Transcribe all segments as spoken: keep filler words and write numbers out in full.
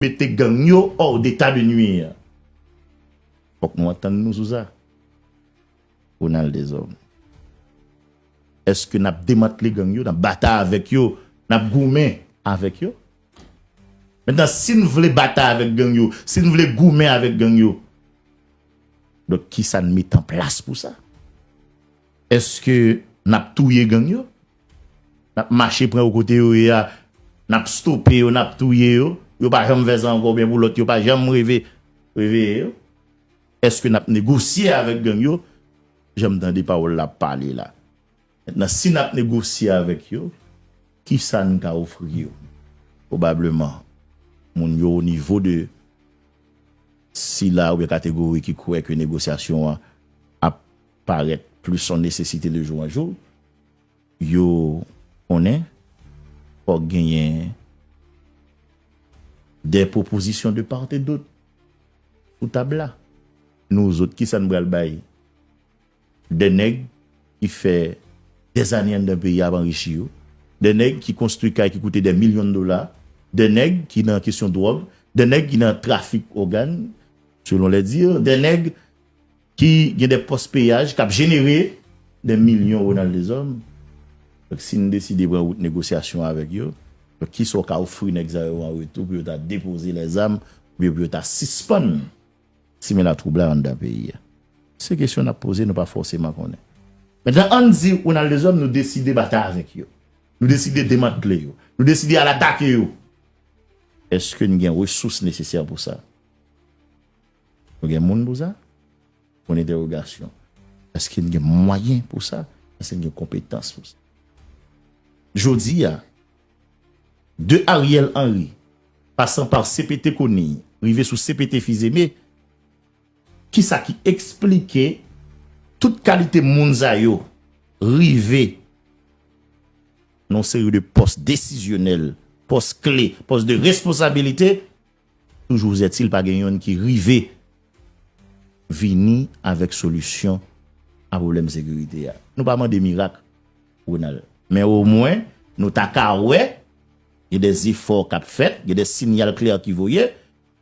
mete gang yo hors d'état de nuire. Fòk nou antann nou sou sa. Ronald Deshommes. Èske n ap demantle gang yo, n ap batay avèk yo, n ap goumen avèk yo? Mentnan, si n vle batay avèk gang yo, si n vle goumen avèk gang yo, donk, kisa n met an plas pou sa? Èske n ap touye gang yo? N ap mache pran yo kote yo ye a, n ap stope yo, n ap touye yo, yo pa janm fè sa ankò, oubyen pou lòt yo pa janm reve, reveye yo? Èske n ap negosye avèk gang yo? Jan m tande pawòl la ap pale la. Mentnan, si n ap negosye avèk yo, kisa n ka ofri yo? Pwobableman, moun yo o nivo de sila oubyen kategori ki kwè ke negosyasyon an ap parèt plis yon nesesite de jou an jou, yo konnen fòk genyen de pwopozisyon de part et d'autre sou tab la. Nou zòt, kisa n pral bay? De nèg ki fè dèzane anndan peyi a ap anrichi yo, de nèg ki konstwi kay ki koute dè milyon dola, de nèg ki nan kesyon dwòg, de nèg ki nan trafik ògàn, selon les dires, de nèg ki gen de pòs peyaj k ap jenere de milyon Ronald Deshommes. Donk, si n deside pran wout negosyasyon avèk yo, donk, kisa w ka ofri nèg sa yo an retou pou yo ta depoze lèzam, oubyen pou yo ta sispann simen latwoublay anndan peyi a? Se kesyon n ap poze, nou pa fòseman konnen. Mentnan, ann di, Ronald Deshommes, nou deside batay avèk yo. Nou deside demantle yo. Nou deside al atake yo. Èske n gen resous nesesè pou sa? Nou gen moun pou sa? Pwen entèwogasyon. Èske n gen mwayen pou sa? Èske n gen konpetans pou sa? Jodi a, de Ariel Henry, pasan pa C P T Conille, rive sou C P T Fils-Aimé, kisa ki eksplike tout kalite moun sa yo rive nan yon seri de pòs desizyonèl, pòs kle, pòs de responsabilite, toujours est-il pa gen yonn ki rive vini avèk solisyon a pwoblèm sekirite a. Nou pa mande mirak, Ronald. Men omwen, nou ta ka wè, gen de zefò k ap fèt, gen de sinyal klè ki voye,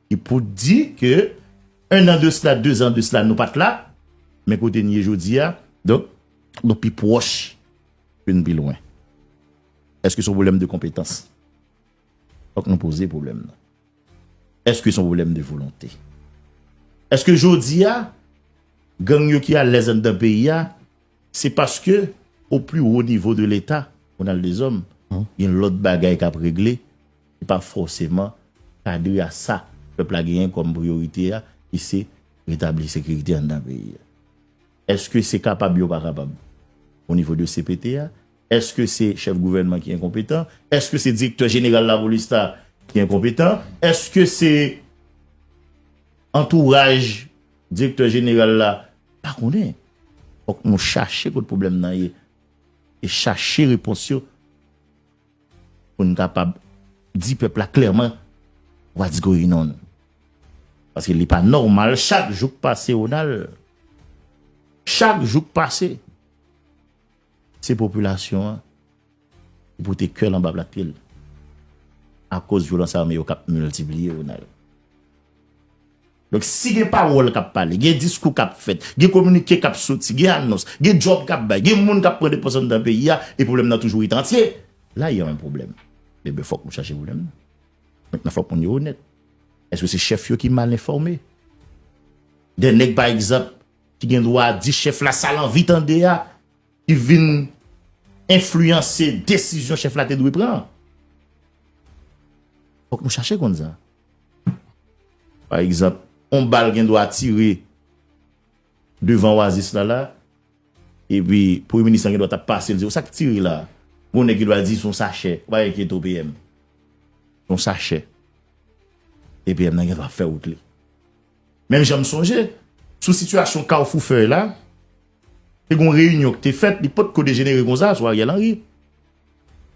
ki pou di ke un an de sila, de zan de sila, nou pa t la, men kote n ye jodi a, donk, nou pi pwòch ke n pi lwen. Èske se yon pwoblèm de konpetans? Fòk nou poze pwoblèm nan. Èske se yon pwoblèm de volonte? Èske jodi a, gang yo ki alèz anndan peyi a, se paske, au plus haut niveau de l'État, Ronald Deshommes, gen lòt bagay k ap regle, ki pa fòseman kadre a sa pèp la genyen kòm priyorite a, ki se retabli sekirite anndan peyi a? Èske se kapab yo pa kapab? O nivo de C P T a, èske se chèf gouvènman ki enkonpetan? Èske se direktè jeneral lapolis la ki enkonpetan? Èske se antouraj direktè jeneral la? Pa konnen. Fòk nou chache kot pwoblèm nan ye e chache repons yo pou n kapab di pèp la klèman, what's going on? Paske li pa nòmal, chak jou k pase, Ronald, chak jou k pase, se popilasyon an ki pote kè l anba plat pye l akoz vyolans ame yo k ap miltipliye, Ronald. Donk, si gen pawòl k ap pale, gen diskou k ap fèt, gen kominike k ap soti, gen anons, gen djòb k ap bay, gen moun k ap pran depans anndan peyi a, e pwoblèm nan toujou ret antye, la y a un problème. Ebyen, fòk nou chache pwoblèm nan. Mentnan, fòk moun yo onèt. Èske se chèf yo ki mal enfòme? De nèg, pa egzanp, ki gen dwa di chèf la sa l anvi tande a, ki vin enfliyanse desizyon chèf la te dwe pran? Fòk nou chache konn sa. Pa egzanp, yon bal gen dwa tire devan Oasis la la, epi premye minis lan gen dwa t ap pase, l di, "Sa k tire la?" Gon nèg ki dwa di, "Se yon sachè." Ou pa enkyete w, P M. Se yon sachè. E P M nan gen dwa fè wout li. Menm jan m sonje, sou sitiyasyon Carrefour Feuille la, te gon reyinyon ki te fèt, li potko dejenere konsa sou Ariel Henry.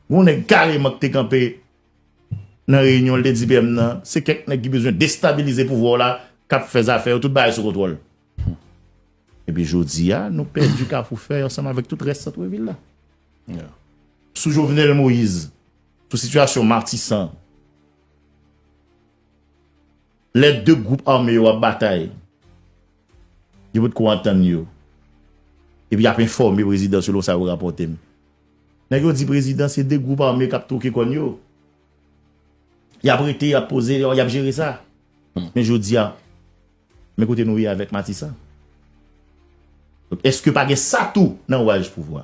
Gon nèg kareman ki te kanpe nan reyinyon, li te di P M nan, se kèk nèg ki bezwen destabilize pouvwa w la, k ap fè zafè yo, tout bagay sou kontwòl. Epi jodi a, nou pèdi Carrefour Feuille ansanm avèk tout rès santrevil la. Sou Jovenel Moïse, sou sitiyasyon Matisan, lè de gwoup ame yo ap batay, yo potko antann yo, epi y ap enfòme prezidan selon sa yo rapòte m. Nèg yo di prezidan se de gwoup ame k ap twoke kòn yo. Y ap rete, y ap poze, y ap jere sa. Men jodi a, men kote nou ye avèk Matisan. Donk, èske pa gen sa tou nan waj pouvwa?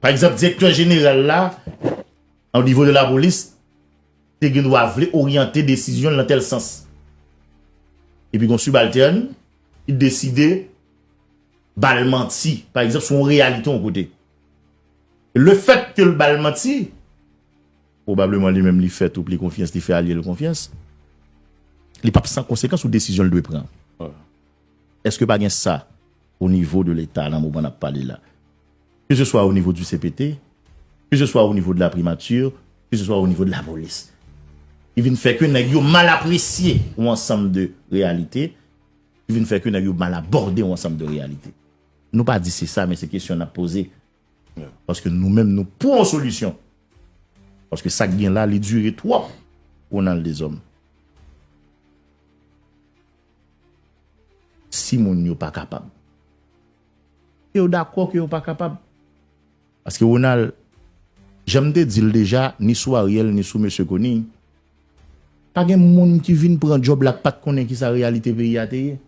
Pa egzanp, direktè jeneral la, o nivo de lapolis, te gen dwa vle oryante desizyon l nan tèl sans. Epi gon sibaltèn ki deside ba l manti, pa egzanp, sou yon reyalite yon kote. Lefèt ke l ba l manti, pwobableman li menm li fè tou pli konfyans, li fè alye l konfyans, li p ap san konsekans sou desizyon l dwe pran. Èske pa gen sa o nivo de Leta nan moman n ap pale la? Ke se swa o nivo di C P T, ke se swa o nivo de la primati, ke se swa o nivo de lapolis. Li vin fè ke nèg yo mal apresye yon ansanm de reyalite, li vin fè ke nèg yo mal abòde yon ansanm de reyalite. Nou pa di se sa, men se kesyon n ap poze. Paske nou menm, nou pou yon solisyon. Paske sa k gen la, li dire twòp, Ronald Dezòm. Si moun yo pa kapab. Yo dakò ke yo pa kapab. Paske Ronald, jan m te di l deja, ni sou Ariel, ni sou mesye Conille, pa gen moun ki vin pran djòb la k pa t konnen ki sa reyalite peyi a te ye.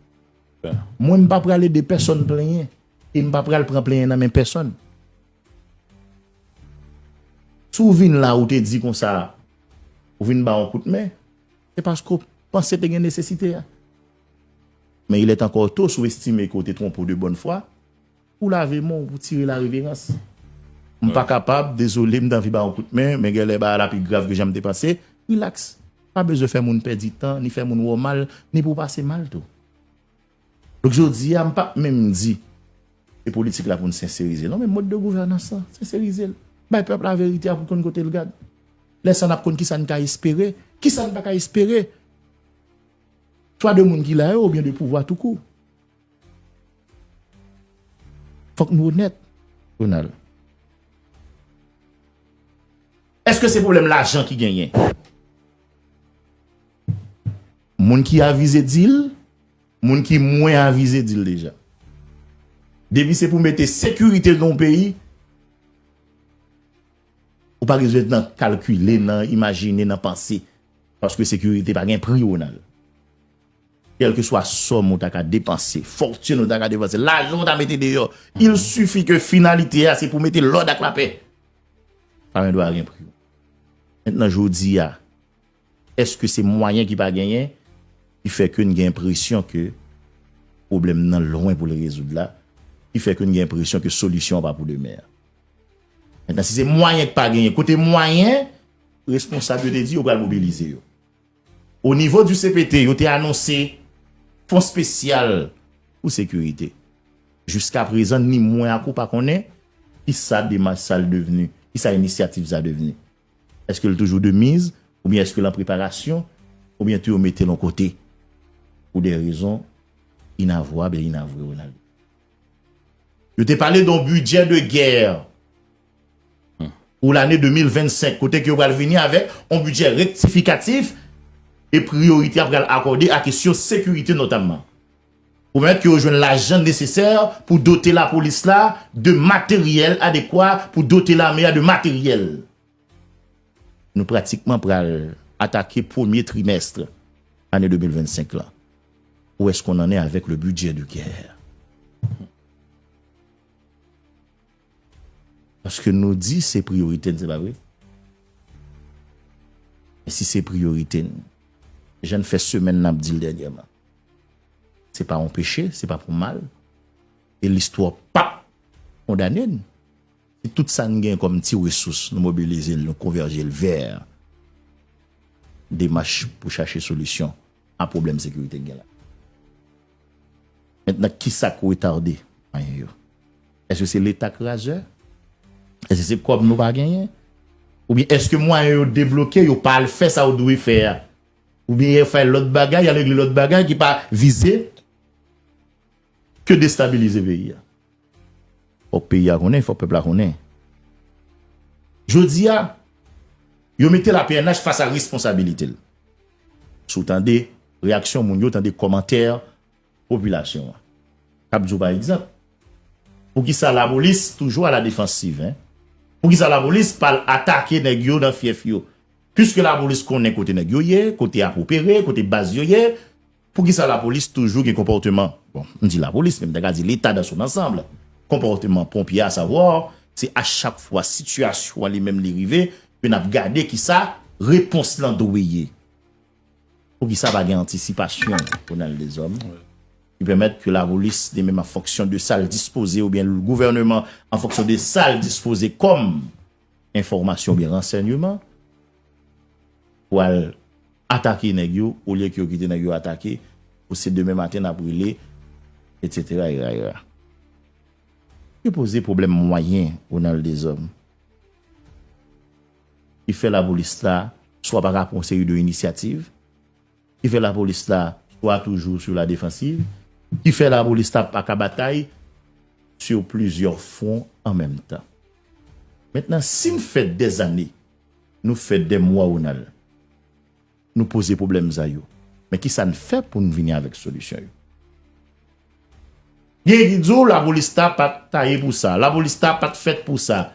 Mwen, m pa pral ede pèsonn plenyen. E m pa pral pran plenyen nan men pèsonn. Si w vin la, ou te di konsa, ou vin ba yon kout men, se paske w panse te gen nesesite a. Men il est encore tôt, si w estime ke w te twonpe w de bonne foi, ou lave men w, ou tire la reverans. M pa kapab, dezole, m t anvi ba yon kout men, men genlè bagay la pi grav ke jan m te panse. Rilaks. Pa bezwen fè moun pèdi tan, ni fè moun wè w mal, ni pou w pase mal tou. Donk, jodi a, m p ap menm di se politik la pou n senserize l. Non, men mòd de gouvènans lan, senserize l. Bay pèp la verite a pou l konn kote l gad. Lè sa, n ap konn kisa n ka espere, kisa n pa ka espere. Swa de moun ki la yo, oubyen de pouvwa toukou. Fòk nou onèt, Ronald. Èske se pwoblèm lajan ki genyen? Moun ki avize di l, moun ki mwen avize di l deja. Depi se pou mete sekirite nan yon peyi, ou pa bezwen nan kalkile, nan imajine, nan panse. Paske sekirite pa gen pri, Ronald. Kèlkeswa sòm ou ta ka depanse, fòtin ou ta ka depanse, lajan ou ta mete deyò, il suffit ke finalite a se pou mete lòd ak lapè. Pa gen dwa gen pri. Mentnan, jodi a, èske se mwayen ki pa genyen ki fè ke n gen enpresyon ke pwoblèm nan lwen pou l rezoud la, ki fè ke n gen enpresyon ke solisyon an pa pou demen an? Mentnan, si se mwayen ki pa genyen, kote mwayen, responsab yo te di yo pral mobilize yo. O nivo di C P T, yo te anonse fon espesyal pou sekirite. Jiska prezan, ni mwen ak ou pa konnen kisa demach sa l devni, kisa inisyativ sa devni. Èske l toujou de miz, oubyen èske l an preparasyon, oubyen tou yo mete l yon kote pou de rezon inavwab e inavwe, Ronald? Yo te pale de yon bidjè de gè pou lane de mil vennsenk, kote ke yo pral vini avèk yon bidjè rektifikatif e priyorite a pral akòde a kesyon sekirite notamman. Pou pèmèt ke yo jwenn lajan nesesè pou dote lapolis la de materyèl adekwa, pou dote lame a de materyèl. Nou pratikman pral atake premye trimès ane de mil vennsenk lan. Où est-ce qu'on en est avec le budget de guerre? Paske nou di se priyorite n, se pa vre? Men si se priyorite n, jan n fè semèn n ap di l dènyèman, se pa yon peche, se pa pou mal, e listwa p ap kondane n. Si tout sa n gen kòm ti resous, nou mobilize l, nou konvèje l vè demach pou chache solisyon a pwoblèm sekirite k gen la. Mentnan, kisa k retade mwayen yo? Èske se Leta k razè? Èske se kòb nou pa genyen? Oubyen èske mwayen yo debloke, yo pa al fè sa yo dwe fè a? Oubyen yo fè lòt bagay, y al regle lòt bagay ki pa vize ke destabilize peyi a? Fòk peyi a konnen, fòk pèp la konnen. Jodi a, yo mete la P N H fas a responsabilite l. Si w tande reyaksyon moun yo, tande kòmantè popilasyon an k ap di w, pa egzanp, poukisa lapolis toujou a la defansiv, en? Poukisa lapolis pa al atake nèg yo nan fyèf yo? Piske lapolis konnen kote nèg yo ye, kote y ap opere, kote baz yo ye, poukisa lapolis toujou gen konpòteman, bon, m di lapolis, men m ta ka di Leta dans son ensemble, konpòteman ponpye, asavwa, se a chak fwa sitiyasyon an li menm li rive, ke n ap gade kisa repons lan dwe ye. Poukisa pa gen antisipasyon, Ronald Deshommes, ki pèmèt ke lapolis, li menm an fonksyon de sa l dispoze, oubyen gouvèneman an fonksyon de sa l dispoze kòm enfòmasyon oubyen ransèyman, pou al atake nèg yo, olye ke yo kite nèg yo atake, pou se demen maten n ap rele, etsetera, etsetera. Yo poze pwoblèm mwayen, Ronald Deshommes, ki fè lapolis la swa pa ka pran yon seri de inisyativ, ki fè lapolis la swa toujou sou la defansiv, ki fè lapolis la pa ka batay sur plusieurs fronts en même temps. Mentnan, si n fè dèzane, nou fè dèmwa, Ronald, nou poze pwoblèm sa yo. Men kisa n fè pou n vini avèk solisyon yo? Gen ki di w lapolis ta pa t taye pou sa, lapolis ta pa t fèt pou sa.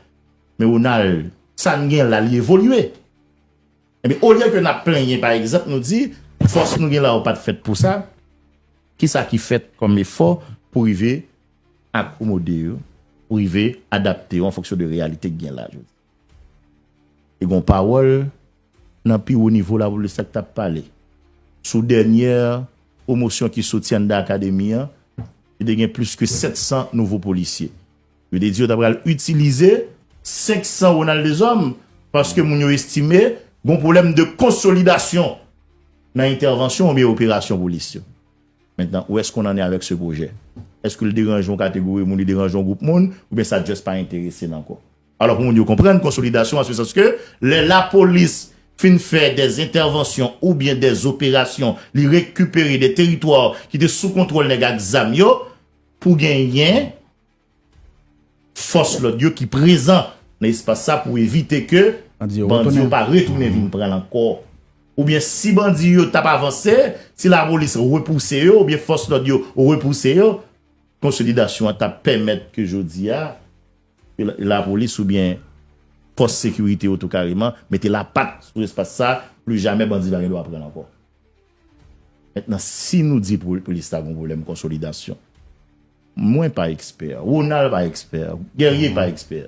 Men Ronald, sa n gen la, li evolye. Ebyen, olye ke n ap plenyen, pa egzanp, nou di, fòs nou gen la yo pa t fèt pou sa, kisa ki fèt kòm efò pou rive akomode yo, pou rive adapte yo an fonksyon de reyalite ki gen la jodi? Te gen yon pawòl nan pi wo nivo lapolis la ki t ap pale sou dènyè pwomosyon ki soti anndan akademi an, li te gen plis ke sèt san nouvo polisye. Yo te di yo ta pral itilize senk san Ronald Deshommes paske moun yo estime gen yon pwoblèm de konsolidasyon nan entèvansyon oubyen operasyon polis yo. Mentnan, où est-ce qu'on en est avec ce projet? Èske l deranje yon kategori moun, li deranje yon gwoup moun, oubyen sa just pa enterese l ankò? Alò, pou moun yo konprann konsolidasyon an, se sans ke lè lapolis fin fè dè entèvansyon oubyen dè operasyon, li rekipere dè teritwa ki te sou kontwòl nèg ak zam yo, pou genyen fòs lòd yo ki prezan nan espas sa pou evite ke bandi yo pa retounen vin pran l ankò. Oubyen si bandi yo t ap avanse, si lapolis repouse yo, oubyen fòs lòd yo repouse yo, konsolidasyon an t ap pèmèt ke jodi a, ke la- lapolis oubyen fòs sekirite yo tou kareman mete lapat sou espas sa, pli jamè bandi pa gen dwa pran l ankò. Mentnan, si nou di pou polis la gen yon pwoblèm konsolidasyon, mwen pa ekspè, Ronald pa ekspè, Guerrier pa ekspè,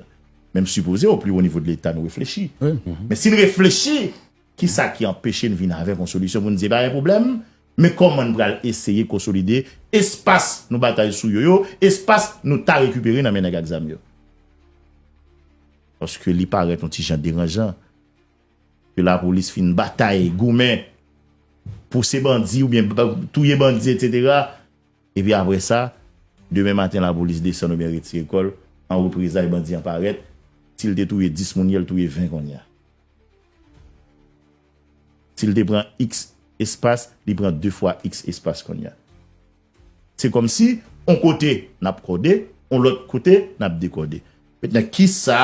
men m sipoze o pli wo nivo de Leta nou reflechi. Men si n reflechi, kisa ki anpeche n vin avèk yon solisyon pou n di pa gen pwoblèm, men kòman n pral eseye konsolide espas nou batay sou yo yo, espas nou ta rekipere nan men nèg ak zam yo? Paske li parèt yon ti jan deranjan ke lapolis fin batay, goumen, pouse bandi oubyen ba- touye bandi, etsetera. Epi apre sa, demen maten lapolis desann oubyen retire kò l, an reprezay bandi an parèt. Si l te touye dis moun yè, l touye ven kounye a. Si l te pran iks espas, li pran de fwa iks espas kounye a. Se kòmsi, on kote, n ap kòde, on lòt kote, n ap dekòde. Mentnan, kisa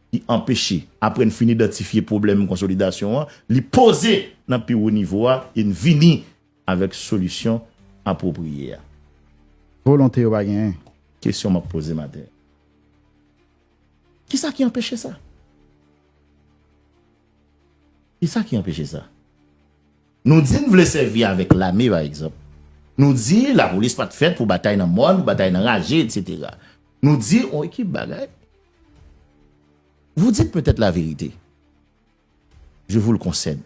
ki anpeche, apre n fin idantifye pwoblèm konsolidasyon an, li poze nan pi wo nivo a e n vini avèk solisyon apwopriye a? Volonte yo pa genyen. Kesyon m ap poze maten. Kisa ki anpeche sa? Kisa ki anpeche sa? Nou di n vle sèvi avèk lame, pa egzanp. Nou di lapolis pa t fèt pou batay nan mòn, pou batay nan raje, etsetera. Nou di on ekip bagay. Vous dites peut-être la vérité. Je vous le concède.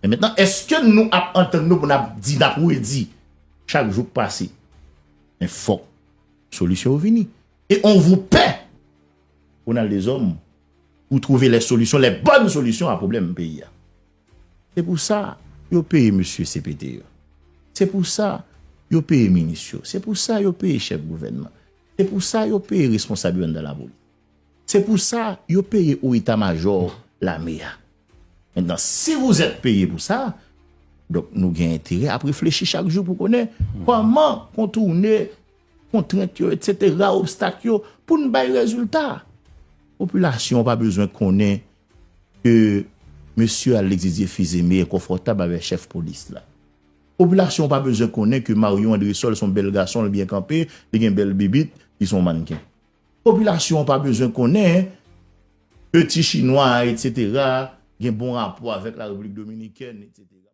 Men mentnan, èske nou ap antann nou pou n ap di, n ap redi chak jou k pase? Men fòk solisyon yo vini. E on vous paie, Ronald Deshommes, pour trouver les solutions, les bonnes solutions à pwoblèm peyi a. Se pou sa yo peye mesye C P T yo. Se pou sa yo peye minis yo. Se pou sa yo peye chèf gouvènman. Se pou sa yo peye responsab yo anndan lapolis. Se pou sa yo peye o eta majò lame a. Mentnan, si vous êtes payé pour ça, donk nou gen enterè ap reflechi chak jou pou konnen kòman kontounen kontrent yo, etsetera, obstak yo, pou n bay rezilta. Popilasyon an pa bezwen konnen ke Mesye Alex Didier Fils-Aimé enkonfòtab avèk chèf polis la. Popilasyon an pa bezwen konnen ke Marion Andrésol se yon bèl gason, li byen kanpe, li gen bèl bibit, li se yon mannken. Popilasyon an pa bezwen konnen ke ti chinwa a, etsetera, gen bon rapò avèk la Repiblik Dominikèn, etsetera.